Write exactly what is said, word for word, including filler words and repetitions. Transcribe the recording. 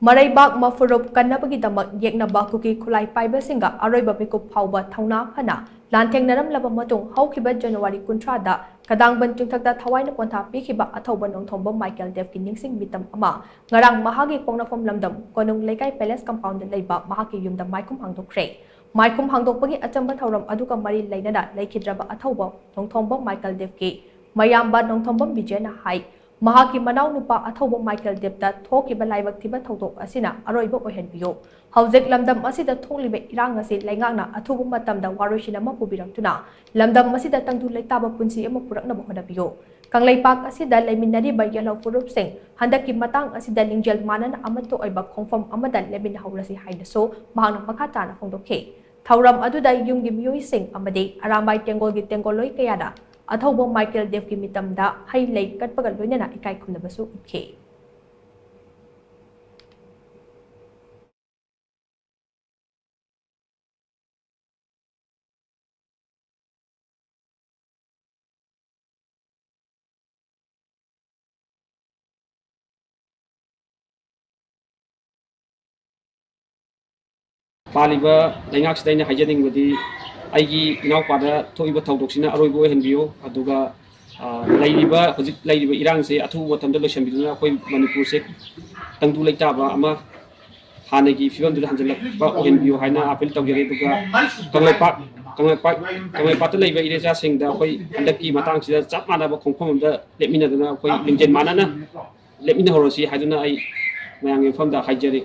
ꯃꯔꯩꯕꯥꯛ ꯃꯐꯨꯔꯨꯞ ꯀꯟꯅꯕꯒꯤꯗꯃꯛ ꯌꯦꯛꯅꯕ ꯀꯨꯀꯤ ꯈꯨꯠꯂꯥꯏ ꯄꯥꯏꯕꯁꯤꯡꯒ ꯑꯔꯣꯏꯕ ꯃꯤꯀꯨꯞ ꯐꯥꯎꯕ ꯊꯧꯅꯥ ꯐꯅ ꯂꯥꯟꯊꯦꯡꯅꯔꯝꯂꯕ ꯃꯇꯨꯡ, ꯍꯧꯈꯤꯕ ꯖꯅꯋꯥꯔꯤ ꯀꯨꯟꯊ꯭ꯔꯥꯗ ꯀꯗꯥꯡꯕꯟ ꯆꯤꯡꯊꯛꯇ ꯊꯋꯥꯏꯅ ꯄꯣꯟꯊꯥ ꯄꯤꯈꯤꯕ ꯑꯊꯧꯕ ꯅꯣꯡꯊꯣꯝꯕꯝ ꯃꯥꯏꯀꯦꯜ ꯗꯦꯕꯀꯤ ꯅꯤꯡꯁꯤꯡ ꯃꯤꯇꯝ ꯑꯃ ꯉꯔꯥꯡ ꯃꯍꯥꯛꯀꯤ ꯄꯣꯛꯅꯐꯝ ꯂꯝꯗꯝ ꯀꯣꯅꯨꯡ ꯂꯩꯀꯥꯏ ꯄꯦꯂꯦꯁ ꯀꯝꯄꯥꯎꯟꯗ ꯂꯩꯕ ꯃꯍꯥꯛꯀꯤ ꯌꯨꯝꯗ ꯃꯥꯏꯈꯨꯝ ꯍꯥꯡꯗꯣꯛꯈ꯭ꯔꯦ꯫ ꯃꯥꯏꯈꯨꯝ ꯍꯥꯡꯗꯣꯛꯄꯒꯤ ꯑꯆꯝꯕ ꯊꯧꯔꯝ ꯑꯗꯨꯒ ꯃꯔꯤ ꯂꯩꯅꯅ ꯂꯩꯈꯤꯗ꯭ꯔꯕ ꯑꯊꯧꯕ ꯅꯣꯡꯊꯣꯝꯕꯝ ꯃꯥꯏꯀꯦꯜ ꯗꯦꯕꯀꯤ ꯃꯌꯥꯝꯕ ꯅꯣꯡꯊꯣꯝꯕꯝ ꯕꯤꯖꯦꯅ ꯍꯥꯏ, ꯃꯍꯥꯛꯀꯤ ꯃꯅꯥꯎꯅꯨꯄꯥ ꯑꯊꯧꯕ ꯃꯥꯏꯀꯦꯜ ꯗꯦꯕꯇ ꯊꯣꯛꯈꯤꯕ ꯂꯥꯏꯕꯛ ꯊꯤꯕ ꯊꯧꯗꯣꯛ ꯑꯁꯤꯅ ꯑꯔꯣꯏꯕ ꯑꯣꯏꯍꯟꯕꯤꯌꯨ꯫ ꯍꯧꯖꯤꯛ ꯂꯝꯗꯝ ꯑꯁꯤꯗ ꯊꯣꯛꯂꯤꯕ ꯏꯔꯥꯡ ꯑꯁꯤ ꯂꯩꯉꯥꯛꯅ ꯑꯊꯨꯕ ꯃꯇꯝꯗ ꯋꯥꯔꯣꯏꯁꯤꯟ ꯑꯃ ꯄꯨꯕꯤꯔꯛꯇꯨꯅ ꯂꯝꯗꯝ ꯑꯁꯤꯗ ꯇꯪꯗꯨ ꯂꯩꯇꯥꯕ ꯄꯨꯟꯁꯤ ꯑꯃ ꯄꯨꯔꯛꯅꯕ ꯍꯣꯠꯅꯕꯤꯌꯨ꯫ ꯀꯪꯂꯩꯄꯥꯛ ꯑꯁꯤꯗ ꯂꯩꯃꯤꯟꯅꯔꯤꯕ ꯌꯦꯜꯍꯧ ꯐꯨꯔꯨꯞꯁꯤꯡ ꯍꯟꯗꯛꯀꯤ ꯃꯇꯥꯡ ꯑꯁꯤꯗ ꯂꯤꯡꯖꯦꯜ ꯃꯥꯟꯅꯅ ꯑꯃꯠꯇ ꯑꯣꯏꯕ ꯈꯣꯡꯐꯝ ꯑꯃꯗ ꯂꯦꯞꯃꯤꯟꯅꯍꯧꯔꯁꯤ ꯍꯥꯏꯅꯁꯨ ꯃꯍꯥꯛꯅ ꯃꯈꯥ ꯇꯥꯅ ꯐꯣꯡꯗꯣꯛꯈꯤ꯫ ꯊꯧꯔꯝ ꯑꯗꯨꯗ ꯌꯨꯝꯒꯤ ꯃꯤꯑꯣꯏꯁꯤꯡ ꯑꯃꯗꯤ ꯑꯔꯥꯝꯕꯥꯏ ꯇꯦꯡꯒꯣꯜꯒꯤ ꯇꯦꯡꯒꯣꯜꯂꯣꯏ ꯀꯌꯥꯅ ꯑꯊꯧꯕ ꯃꯥꯏꯀꯦꯜ ꯗꯦꯕꯀꯤ ꯃꯤꯇꯝꯗ ꯍꯩ ꯂꯩ ꯀꯠꯄꯒ ꯂꯣꯏꯅꯅ ꯏꯀꯥꯏ ꯈꯨꯝꯅꯕꯁꯨ ꯎꯠꯈꯤ꯫ ꯄꯥꯜꯂꯤꯕ ꯂꯩꯉꯥꯛꯁꯤꯗ ꯑꯩꯅ ꯍꯥꯏꯖꯅꯤꯡꯕꯗꯤ, ꯑꯩꯒꯤ ꯏꯅꯥꯎꯄꯥꯗ ꯊꯣꯛꯏꯕ ꯊꯧꯗꯣꯛꯁꯤꯅ ꯑꯔꯣꯏꯕ ꯑꯣꯏꯍꯟꯕꯤꯌꯨ, ꯑꯗꯨꯒ, ꯑ, ꯂꯩꯔꯤꯕ, ꯍꯧꯖꯤꯛ ꯂꯩꯔꯤꯕ ꯏꯔꯥꯡꯁꯦ ꯑꯊꯨꯕ ꯃꯇꯝꯗ ꯂꯣꯏꯁꯤꯟꯕꯤꯗꯨꯅ ꯑꯩꯈꯣꯏ ꯃꯅꯤꯄꯨꯔꯁꯦ ꯇꯪꯗꯨ ꯂꯩꯇꯥꯕ ꯑꯃ, ꯍꯥꯟꯅꯒꯤ ꯐꯤꯕꯝꯗꯨꯗ ꯍꯟꯖꯤꯜꯂꯛꯄ ꯑꯣꯏꯍꯟꯕꯤꯌꯨ ꯍꯥꯏꯅ ꯑꯥꯄꯤꯜ ꯇꯧꯖꯔꯤ꯫ ꯑꯗꯨꯒ ꯀꯪꯂꯩꯄꯥꯛ, ꯀꯪꯂꯩꯄꯥꯛ, ꯀꯪꯂꯩꯄꯥꯛꯇ ꯂꯩꯕ ꯏꯔꯩꯆꯥꯁꯤꯡꯗ ꯑꯩꯈꯣꯏ ꯍꯟꯗꯛꯀꯤ ꯃꯇꯥꯡꯁꯤꯗ ꯆꯞ ꯃꯥꯟꯅꯕ ꯈꯣꯡꯐꯝ ꯑꯃꯗ ꯂꯦꯞꯃꯤꯟꯅꯗꯨꯅ ꯑꯩꯈꯣꯏ ꯂꯤꯡꯖꯦꯜ ꯃꯥꯟꯅꯅ ꯂꯦꯞꯃꯤꯟꯅꯍꯧꯔꯁꯤ ꯍꯥꯏꯗꯨꯅ ꯑꯩ ꯃꯌꯥꯝꯒꯤ ꯃꯐꯝꯗ ꯍꯥꯏꯖꯔꯤ꯫